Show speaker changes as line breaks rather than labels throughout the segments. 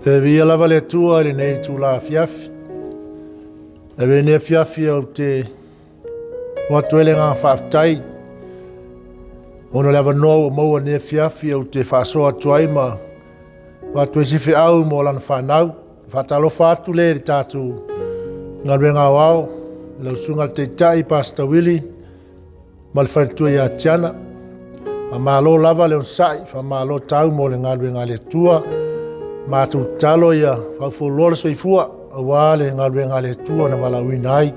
E viia lava le Atua i lenei itula afiafi. E avea lenei afiafi ou te avatu ai le agaga faafetai ona o le avanoa ua maua i lenei afiafi ou te faasoa atu ai ma avatu ai se feau mo lana fanau. Faatalofa atu lea i le tatou galuega aoao, i lau Susuga i le Taitai Pastor Willie ma le faletua ia Tiana. Faamalo lava le onosai, faamalo tau mo le galuega a le Atua. Matou tatalo ia faafualoa le soifua aua le galuega a le Atua na valaauina ai.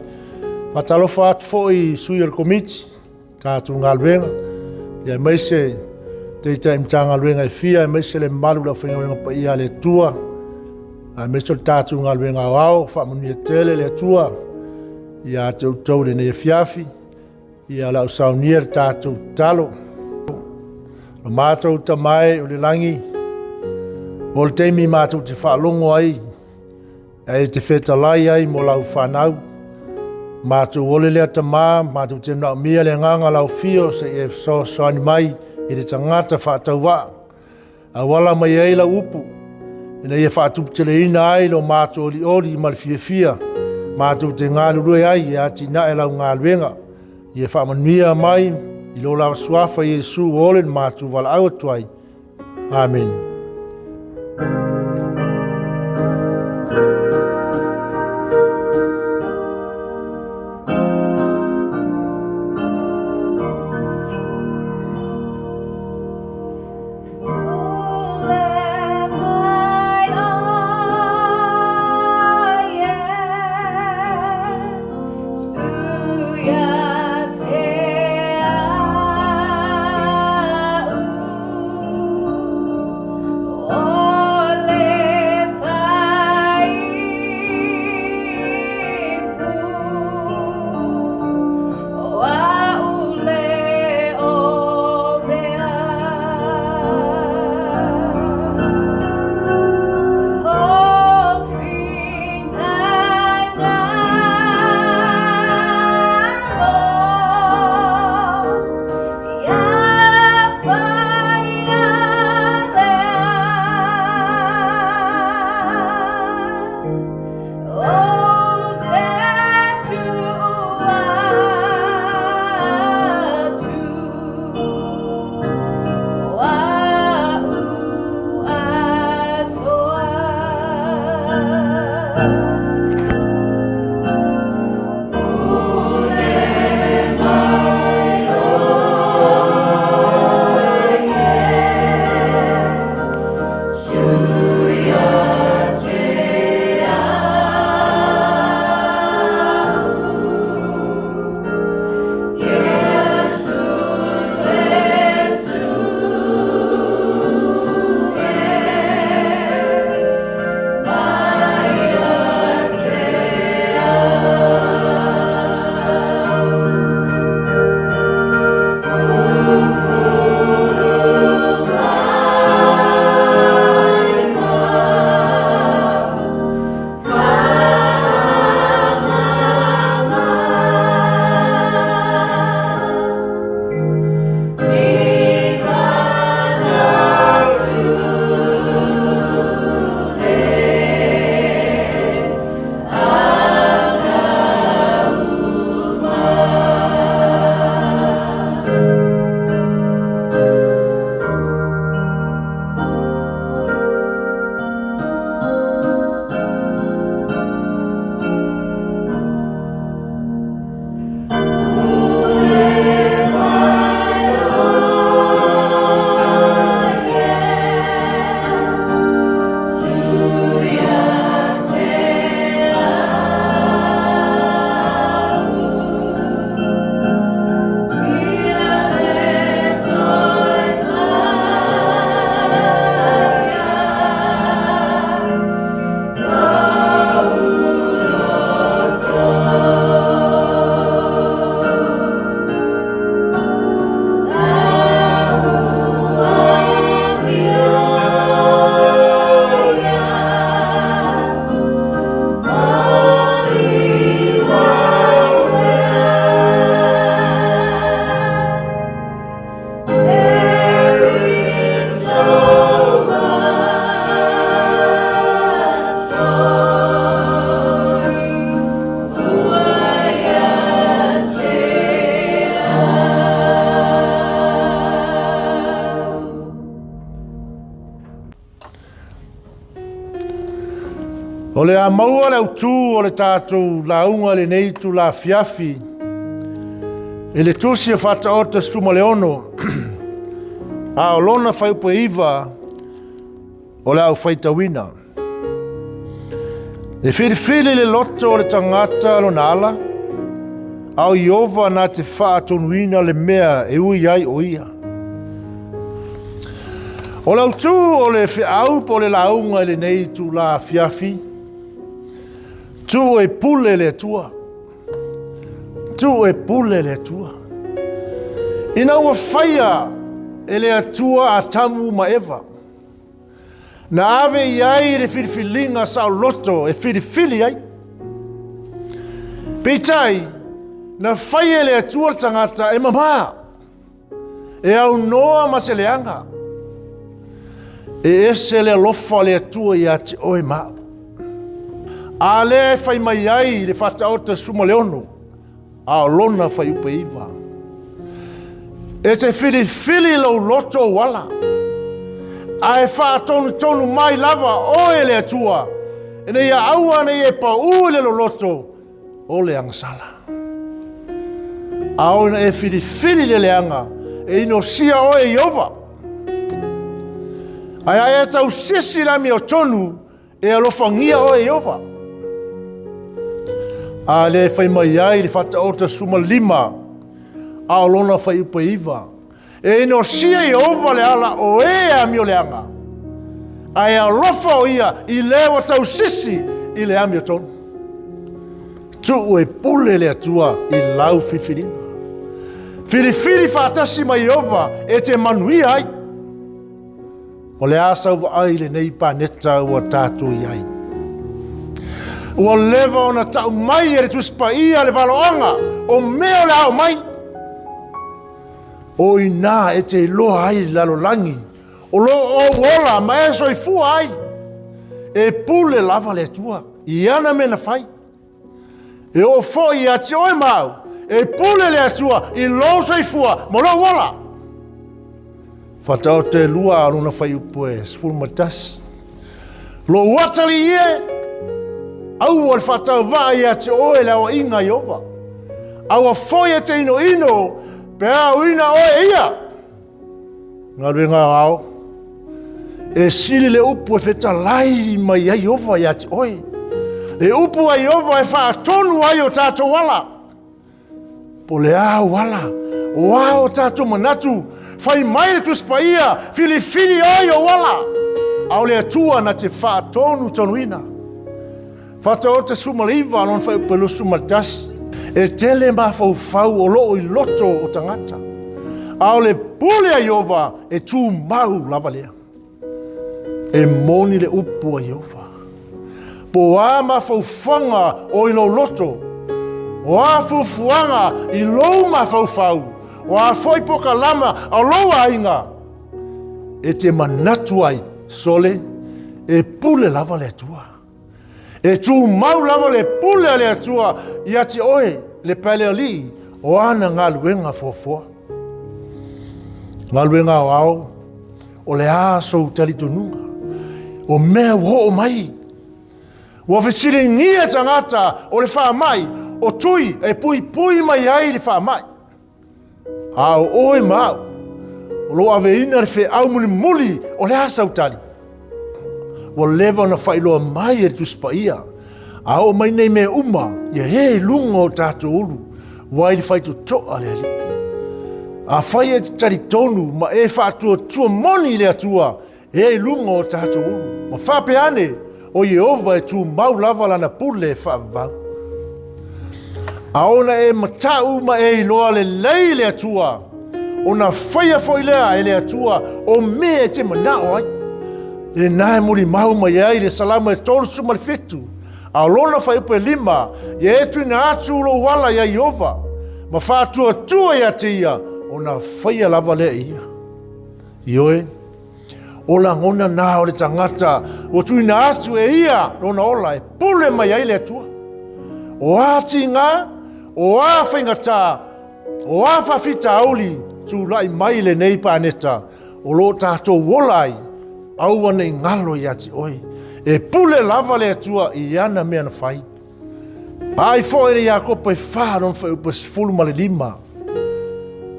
Faatalofa atu foi i sui o le Komiti, tatou galuega, aemaise Taitai Matagaluega e fia, aemaise le mamalu o le aufaigaluega paia a le Atua, aemaise o le tatou galuega aoao. Faamanuia tele le Atua ia te outou i lenei afiafi. Ia o le a ou saunia le tatou tatalo. O matou Tama e o le lagi, o le taimi matou te faalogo ai, ae te fetalai ai mo lau fanau. Matou ole lea Tama, matou te manaomia le agaga lau afio se i e fesoasoani mai i le tagata faatauvaa. Auala mai ai lau upu, ina ia faatuputeleina ai lo matou olioli ma le fiafia, matou te galulue ai e atinae lau galuega. Ia faamanuia mai i lo lava suafa Iesu ua ole na matou valaau atu ai. Amene. a maua le autū o le tatou lauga i lenei itula afiafi i le Tusi o Faataoto 16, a o lona fuaiupu e 9 o le a ou faitauina. E filifili le loto o le tagata lona ala, a o Ieova na te faatonuina le mea e ui ai o ia. O le autū o le feau po o le lauga i lenei itula afiafi, tuu e pule le Atua. Tuu e pule le Atua. Ina ua faia e le Atua Atamu ma Eva, na ave i ai le filifiliga saoloto e filifili ai. Peitai, na faia e le Atua le tagata e mamā, e aunoa ma se leaga. E ese le alofa o le Atua ia te oe ma au. A lea e fai mai ai le Faataoto 16, a o lona fuaiupu e 9. E te filifili lou loto ou ala, ae faatonutonu mai lava oe le Atua, ina ia aua ne i e paū i le loloto o le agasala. A o ina e filifili le leaga, e inosia oe e Ieova. Ae a e tausisi i le amiotonu, E alofagia oe Ieova. A lea e fai mai ai le Faataoto 15, a o lona fuaiupu e 9. E inosia Ieova le ala o e amioleaga, ae alofa o ia i le ua tausisi i le amiotonu. Tuu e pule le Atua i lau filifiliga. Filifili faatasi ma Ieova e te manuia ai. O le a sau vaai i lenei paneta ua tatou i ai? Ua leva ona tau mai e le Tusi Paia le valoaga o mea o le a oo mai. O i ina e te iloa ai le lalolagi o lo o ou ola ma e soifua ai. E pule lava le Atua i ana mea na fai. E oo foi ia te oe ma au, e pule le Atua i lou soifua ma lou ola. Faataoto e lua a lona fuaiupu e 11. Lou atalii e, aua le faatauvaa ia te oe le aoaiga a Ieova. Aua foi e te inoino pe a aoina oe e ia. Galuega aoao, e sili le upu e fetalai mai ai Ieova ia te oe. Le upu a Ieova e faatonu ai o tatou ala. Po o le a ou ala, o a o tatou manatu, fai mai le Tusi Paia, filifili oe i ou ala, a o le Atua na te faatonutonuina. Faataoto 19 a lona fuaiupu e 21. E tele mafaufau o lo o i loto o tagata, a o le pule a Ieova e tumau lava lea. E moni le upu a Ieova. Po o a mafaufaga o i lou loto, o a fuafuaga i lou mafaufau, o a foi pokalama a lou aiga, e te manatu ai, sole, e pule lava le Atua. E tumau lava le pule a le Atua ia te oe, le Palealii, o ana galuega foafoa. Galuega aoao, o le a sou talitonuga, o mea ua oo mai. Ua fesiligia tagata o le faamai, o tui e puipui mai ai le faamai. A o oe ma au, o lo o aveina le feau mulimuli, o le a sau tali? Ua leva ona faailoa mai e le Tusi Paia, a oo mai nei mea uma, ia e i luga o tatou ulu, ua i le faitotoa le Alii. Afai e te talitonu ma e faatuatua moni i le Atua, Ea i luga o tatou ulu, ma faapea ane, o Ieova e tumau lava lana pule e faavavau. A ona e matau ma e iloa lelei le Atua, ona faia foi lea e le Atua o mea e te manao ai. Lena e molimau mai ai le Salamo e 37, a o lona fuaiupu e 5, ia e tuuina atu lou ala iā Ieova, ma faatuatua ia te ia, ona faia lava lea e ia. Ioe, o lagona na o le tagata ua tuuina atu e ia lona ola e pule mai ai le Atua. O a tiga, o a faigata, o a faafitauli tulai mai lenei paneta o lo o tatou ola ai, aua ne i galo ia te oe. E pule lava le Atua i ana mea na fai. Ai foi le Iakopo e fa lona fuaiupu e 15.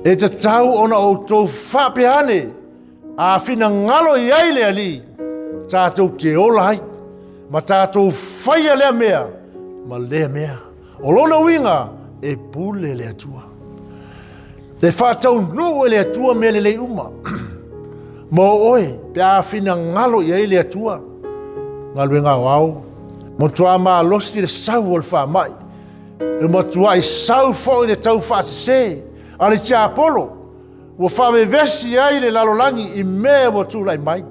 E tatau ona outou faapea ane, a finagalo i ai le Alii, tatou te ola ai, ma tatou faia lea mea ma lea mea. O lona uiga, e pule le Atua. E faataunuu e le Atua mea lelei uma. Mo oe, pe a finagalo i ai le Atua, galuega aoao, matuā malosi le sau o le faamai, e matuai sau foi le taufaasese a le tiapolo, ua faavevesi ai le lalolagi i mea ua tulai mai.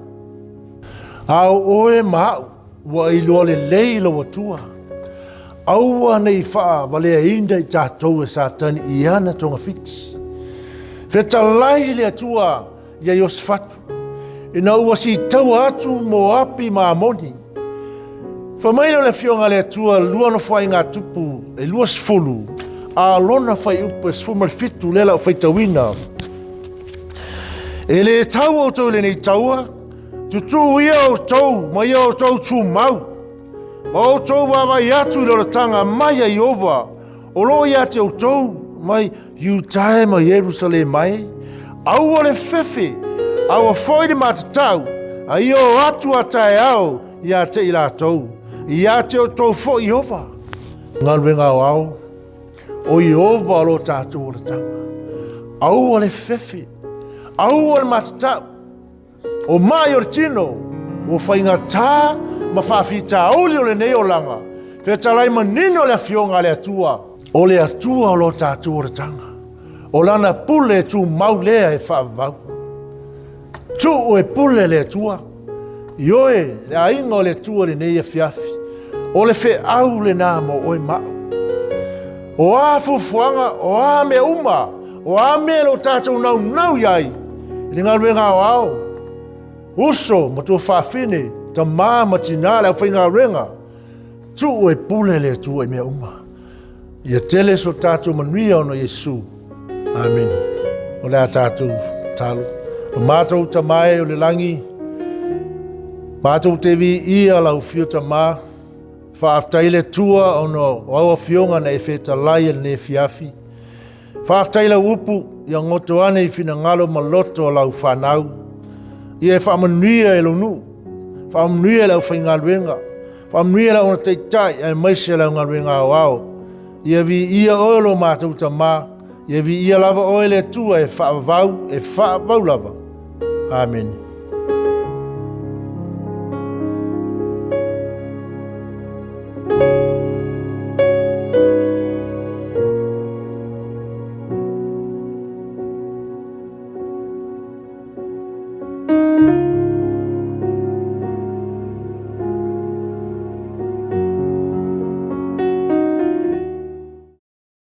A o oe ma au, ua iloa lelei lou Atua. Aua ne i faavaleaina i tatou e Satani i ana togafiti. Fetalai le Atua ia Iosefatu, ina ua sitaua atu Moapi ma Amoni. Fai mai lea o le Afioga a le Atua lua nofoaiga tupu e 20, a lona fuaiupu e 17 lea la o faitauina. E le tau outou i lenei taua, Tutū ia outou ma ia outou tumau, ma outou vaavaai atu i le olataga mai a Ieova, o lo o ia te outou mai Iutae ma Ierusalema e. Aua le fefe, aua foi le matatau, a ia o atu a taeao ia te i latou, ia te outou foi Ieova. Galuega aoao, o Ieova o lo tatou olataga. Aua le fefe, aua le matatau, O mai o le tino, ua faigata ma faafitauli o lenei olaga, fetalai manino le Afioga a le Atua, o le Atua o lo tatou olataga, o Lana pule tumau lea e faavavau. Tuu e pule le Atua, ioe, le aiga o le Atua i lenei afiafi, o le feau lena mo oe ma au. O a fuafuaga, o a mea uma, o a mea lo tatou naunau i ai i le galuega aoao, uso ma tuafafine, tamā ma tinā, le aufaigaluega, tuu e pule le Atua i mea uma. Ia tele so tatou manuia ona Iesu. Amene. O le a tatou talo. O matou Tama e o le lagi, matou te viia lau afio Tama, Faafetai le Atua ona o au afioga na e fetalai e lenei afiafi. Faafetai lau upu, ia goto ane i finagalo ma loto o lau fanau. Ia e faamanuia e lou nuu, faamanuia e le aufaigaluega, faamanuia e lau taitai aemaise lau galuega aoao. Ia viia oe lo matou Tama, ia viia lava oe le Atua e faavavau, e faavavau lava. Amene.